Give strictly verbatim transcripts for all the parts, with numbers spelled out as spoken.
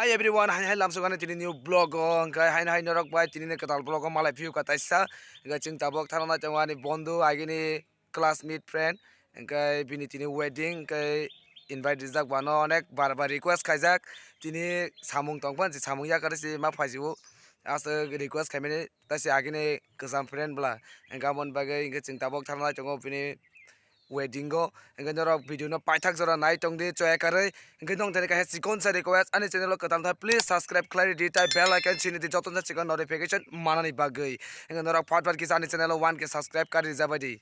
Hey everyone, hai hai lamsok ani tini new vlog o, hwnkhe hai hai norok bai tini ni kwtal vlog o malai phiyo ka taisa, hwnkhe chwng tabuk thana nai tongo ani bondhu agini classmate friend, hwnkhe bini tini wedding, hwnkhe invite rijak bano onek bar bar request khaijak, tini samung tongphano se samung yakarwi se ma phaisio, aswk request khaimani. Taise agini kwcham friend bwla, hwnkhe aboni bagwi hwnkhe chwng tabuk thana nai tongo bini wedding o. Hwnkhe norok video no paithak jora nai tongdi choya karwi. Hwnkhe nwng thani kaisa chikon sa request ani channel o kwtal thai please subscribe khlai di, tai bell icon sini di joto sa chikon notification manani bagwi. Hwnkhe norok phat phat kisa ani channel o one K subscribe kari jabai di.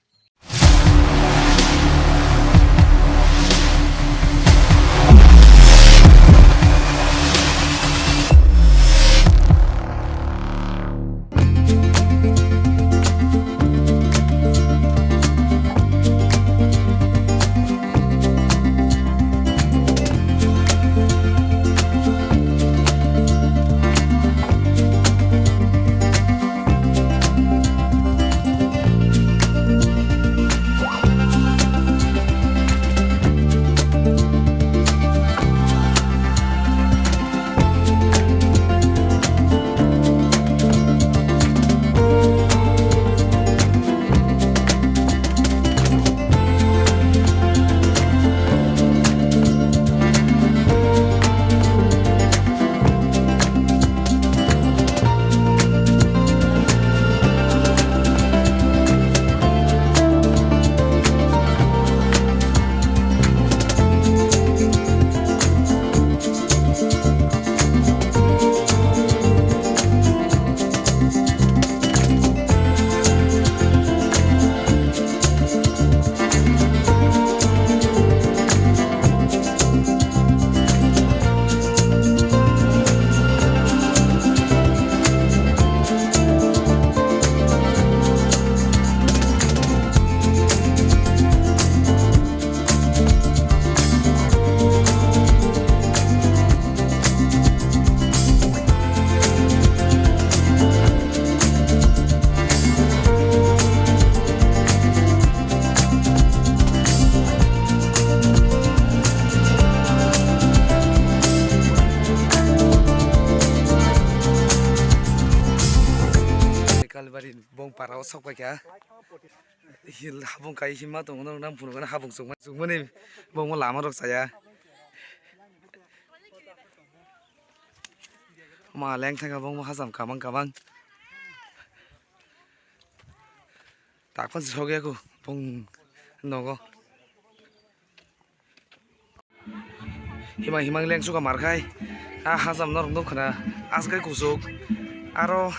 Kalbari bong para o sok paikha. Hil habung kai hima tongo, norok nang phunukgana habung chukmani, chukmani bongmo lama rok chaya. Ma lengthang ka bongmo hacham kabang kabang. Takpan sogya ko bong nogo. Himang himang lengsuka markhai. A hacham norok nukkhwna aswk khe kuchuk. Aro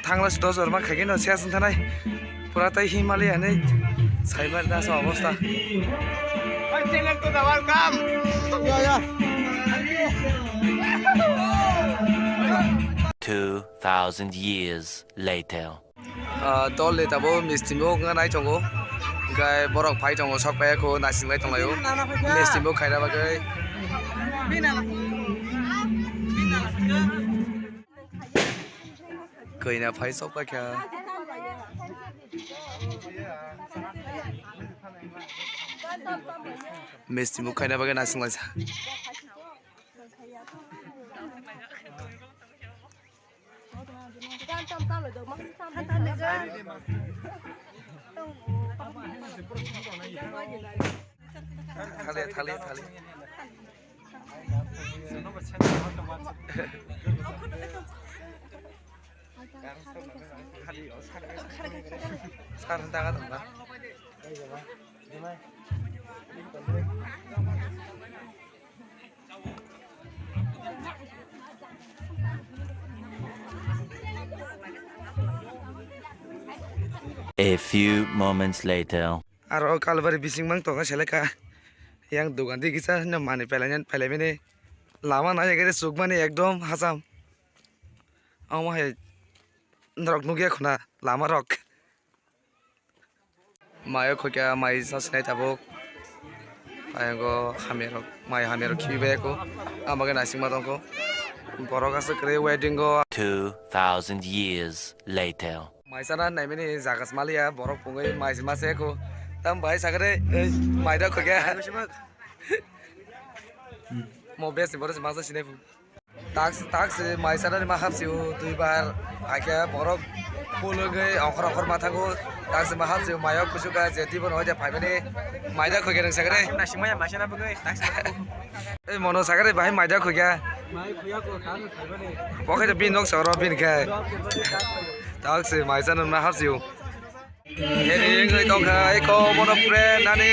thangla dos hor ma khaikhe no siya chwng thanai. Pura tai Himalaya hinwi saimani da sa obostha. Two thousand years later. Ah, dol ni tabuk misti bo wngna nai tongo, hwnkhe borok phai tongo, sok pai kho naising lai tong lai o, misti bo khaina bagwi. Koi na phai sok pai kha. Misti bo khaina bagwi naising lai sa. Thale, thale, thale. Sar daga tong ba. A few moments later. Aro kalbari bising mang tongo seleka. Yang dogan di kisa no mani pelainani pelaimani. Lama nai gari sukmani ekdom hacham. Omo hai norok nugya khuna lama rok. Mayo khokya mai sa sinai tabuk. Ayango hamya rok, mai hamya rok khibi bai ko. Ama khe naisingma tongkho. Borok aswk kwrwi wedding o. Two thousand years later. Mai sana naimani jaga sma liya, borok pungwi mai sima se ko. Tam bai sakre, ei, mai da khokya. Mai sima. Mo best ni borok se mangsa sinai bu. Tax, tax se mai sana ni ma hapsi u dui bar. Aike borok pulugui okhor okhor ma thango. Tax se ma hapsi u mayo kusuka je tibon hoja phaimani. Maida khoike nang sagre. Nasimaya mai sana bugui tax se. Ei mono sagre bahai maida khoike. Mai khoya ko kan phaimani. Pokhai bin nok soro bin khe. Tax se mai sana ma hapsi u. Heri wngwi tongkha eko mono friend nani.